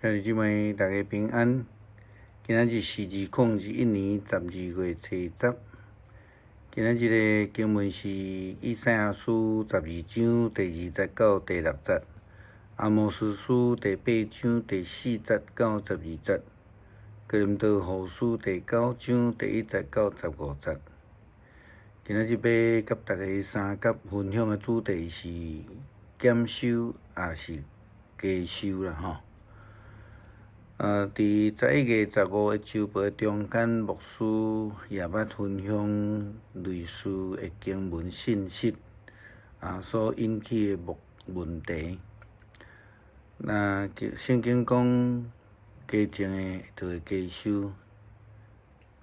兄弟姊妹，大家平安。今仔日是2021年12月初十。今仔日的經文是以賽亞書12章第2節到第6節，阿摩司書第8章第4節到12節，哥林多後書第9章第1節到15節。今仔日欲佮大家相佮分享的主題是減收抑是加收啦吼。佇11月15的週報的中間，牧師也捌分享類似的經文信息，所引起的問題。那聖經講，加種的就會加收，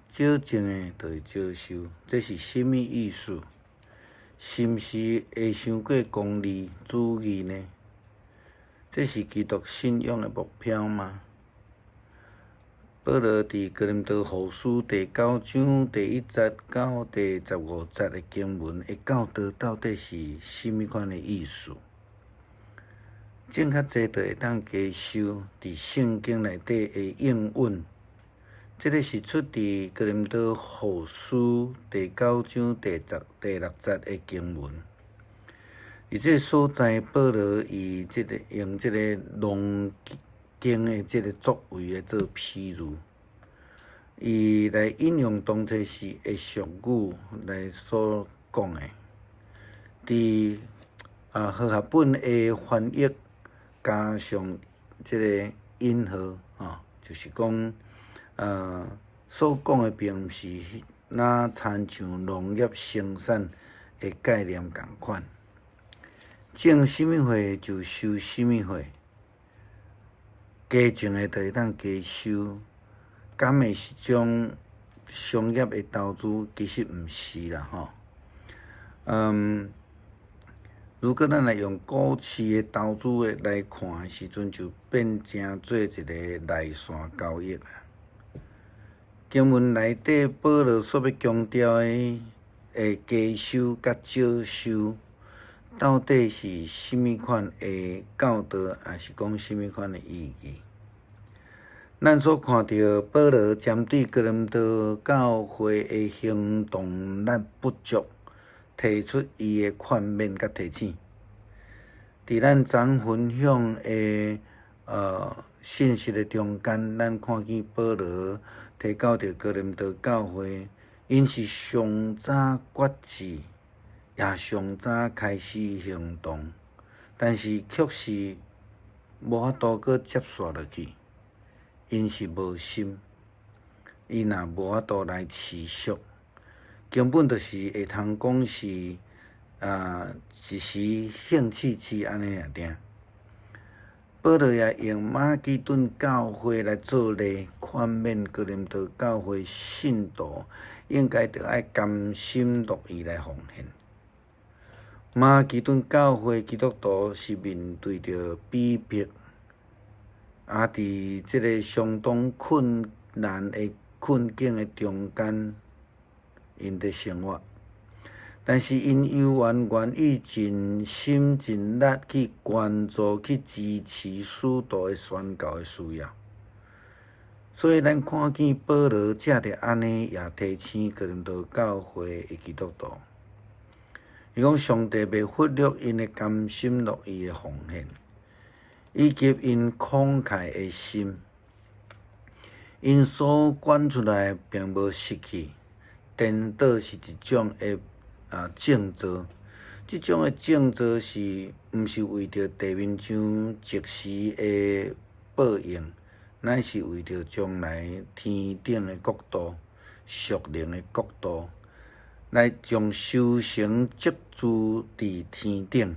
少種的就會少收，這是啥物意思？是毋是會傷過功利主義呢？這是基督信仰的目標嗎？保羅佇哥林多後書第9章第1節到第15節的經文的教導到底是啥物款的意思？種較濟就會當加收，佇聖經內底的應允，這个是出佇哥林多後書第九章第6節的經文。佇這个所在，保羅伊這个用這个農耕的這个作為來做譬喻，伊來引用當初時的俗語來所講的，佇和合本的翻譯加上這个引號，吼，就是講，所講的並毋是若親像農業生產的概念仝款，種啥物貨就收啥物貨。加種的就會當加收，敢會是種商業的投資？其實毋是啦，吼。如果咱來用股市的投資的來看的時陣，就變成做一个內線交易啊。經文內底保羅所欲強調的加收佮少收，到底是啥物款的教導，抑是講啥物款的意義？咱所看著保羅針對哥林多教會的行動力不足，提出伊的勸勉佮提醒。佇咱昨分享的信息的中間，咱看見保羅提到著哥林多教會，𪜶是上早決志，也上早開始行動，但是卻是無法度閣接續落去，𪜶是無心，伊若無法度來持續，根本就是會通講是一時興起起按呢爾爾。保羅也用馬其頓教會來做例，勸勉哥林多教會信徒應該著愛甘心樂意來奉獻。馬其頓教會基督徒是面對著逼迫，佇這个相當困難的困境的中間，𪜶佇生活。但是𪜶猶原願意盡心盡力去關注、去支持使徒的宣教的需要。所以咱看見保羅藉著按呢，也提醒哥林多教會的基督徒。伊講上帝袂忽略𪜶的甘心樂意的奉獻，以及𪜶慷慨的心。𪜶所捐出來並無失去，顛倒是一種的種植。這種的種植是毋是為著地面上即時的報應，乃是為著將來天頂的國度、屬靈的國度，來將收成積聚佇天頂。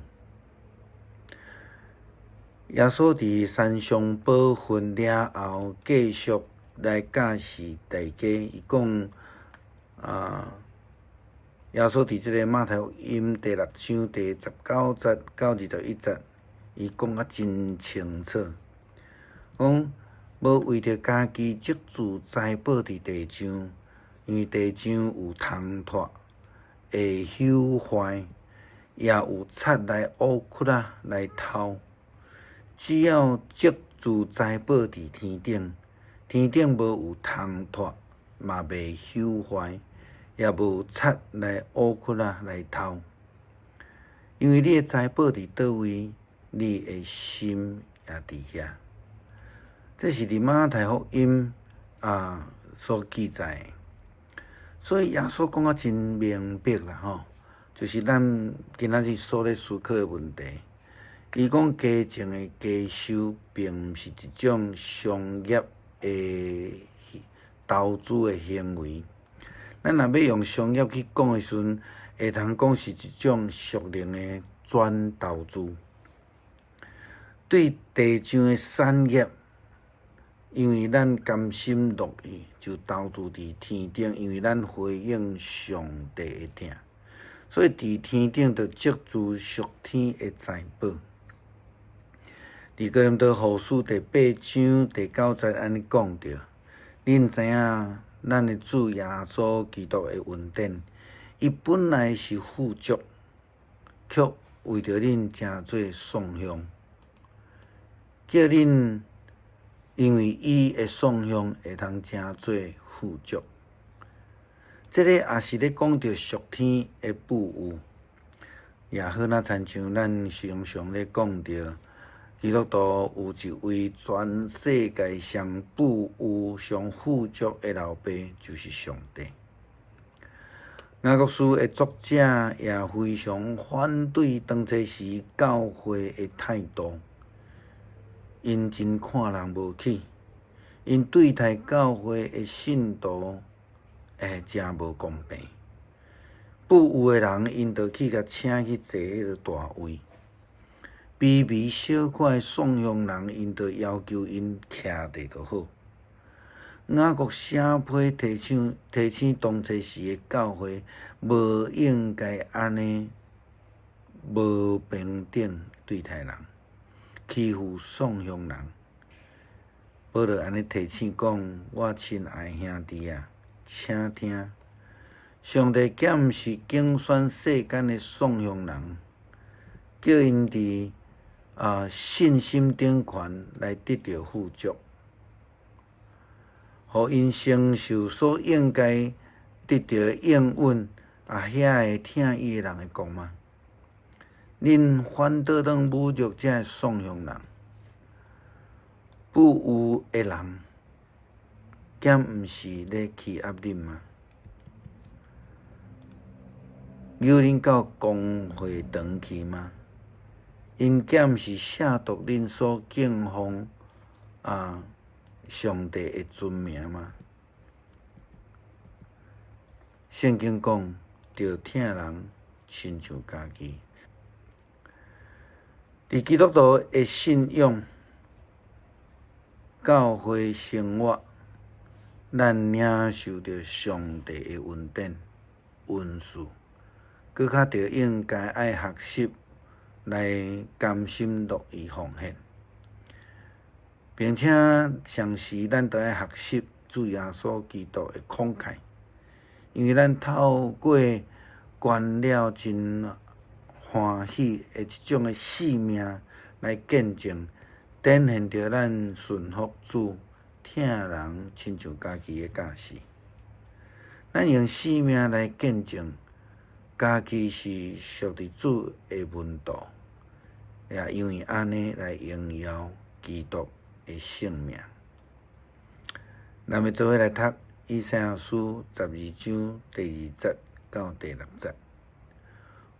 耶穌佇山上寶訓了後，繼續來教示大家。伊講耶穌佇這个馬太福音第6章第19節到21節，伊講甲真清楚，講無為著家己積聚財寶佇地上，因為地上有蟲豸，會朽壞，也有賊來挖窟仔來偷。只要積贮財寶佇天頂，天頂無有蟲豸，嘛袂朽壞，也無賊來挖窟仔來偷。因為你的財寶佇佗位，你的心也佇遐。這是佇馬太福音所記載的。所以耶穌講甲真明白啦吼，就是咱今仔日所咧思考的問題。伊講家政的加收，並毋是一種商業的投資的行為。咱若欲用商業去講的時陣，會通講是一種屬靈的轉投資。對地上的產業，因為咱甘心樂意就投資佇天頂，因為咱回應上帝的疼，所以佇天頂就積聚屬天的財寶。佇哥林多後書第八章第九節按呢講著：恁知影咱的主耶穌基督的恩典，伊本來是富足，卻為著恁成做喪享，叫恁因為伊的喪享會通成做富足。這个也是咧講著屬天的富有，也好若親像咱常常咧講著，基督徒有一位全世界上富有、上富足的老爸，就是上帝。雅各書的作者也非常反對當初時教會的態度，𪜶真看人無起，𪜶對待教會的信徒會誠無公平。富有的人，𪜶就去共請去坐彼个大位；卑微小可的喪享人，𪜶就要求𪜶徛佇就好。雅各寫批提醒提醒當初時的教會，無應該按呢無平等對待人，欺負喪享人。保羅按呢提醒講：我親愛兄弟啊，請聽，上帝敢毋是揀選世間的喪享人，叫𪜶佇信心頂懸來得著富足，予𪜶承受所應該得著的應允，遐个疼伊的人的國嗎？恁反倒轉侮辱這个喪享人，富有的人，敢毋是咧欺壓恁嗎？誘恁到公會堂去嗎？𪜶敢毋是褻瀆恁所敬奉上帝的尊名嗎？聖經講，著疼人親像家己。佇基督徒的信仰、教會生活，咱領受著上帝的恩典、恩賜，閣較著應該愛學習來甘心樂意奉獻，並且同時咱都愛學習主耶穌基督的慷慨，因為咱透過關了真歡喜的這種的生命來見證，展現著咱順服主、疼人親像家己的教示。咱用生命來見證，家己是屬佇主的門徒，也因為按呢來榮耀基督的聖名。咱欲做伙來讀以賽亞書十二章第二節到第六節。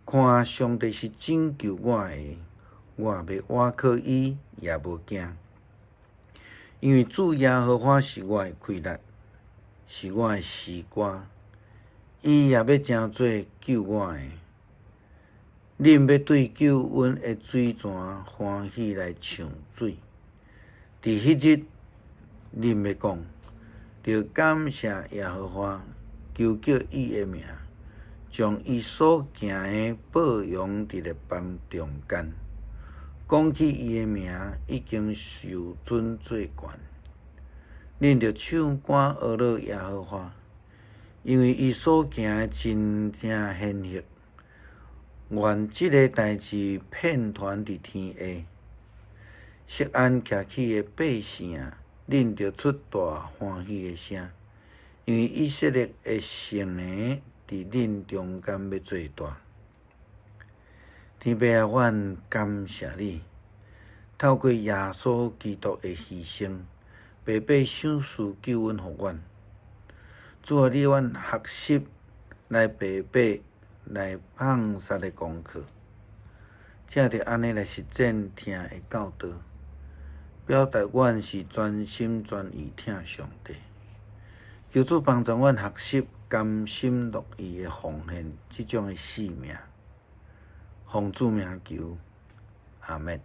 看，上帝是拯救我的，我欲倚靠伊，也無驚。因為主耶和華是我的氣力，是我的詩歌，伊也欲成做救我的。恁欲對救恩的水泉歡喜來搶水。佇彼日，恁欲講，著感謝耶和華，求叫伊的名，將伊所行的報揚佇列邦中間，講起伊的名已經受尊做懸。恁著唱歌呵咾耶和華，因為伊所行的真正顯赫。願這个代誌遍傳佇天下。錫安徛起的百姓啊，恁著出大歡喜的聲，因為以色列的聖的佇恁中間欲做大。天父啊，阮感謝你，透過耶穌基督的犧牲，白白賞賜救恩予阮。主啊，你予阮學習來白白來放殺的功課，才著按呢來實踐疼的教導，表達阮是全心全意疼上帝。求主幫助阮學習甘心樂意的奉獻這種的使命。奉主名求，阿們。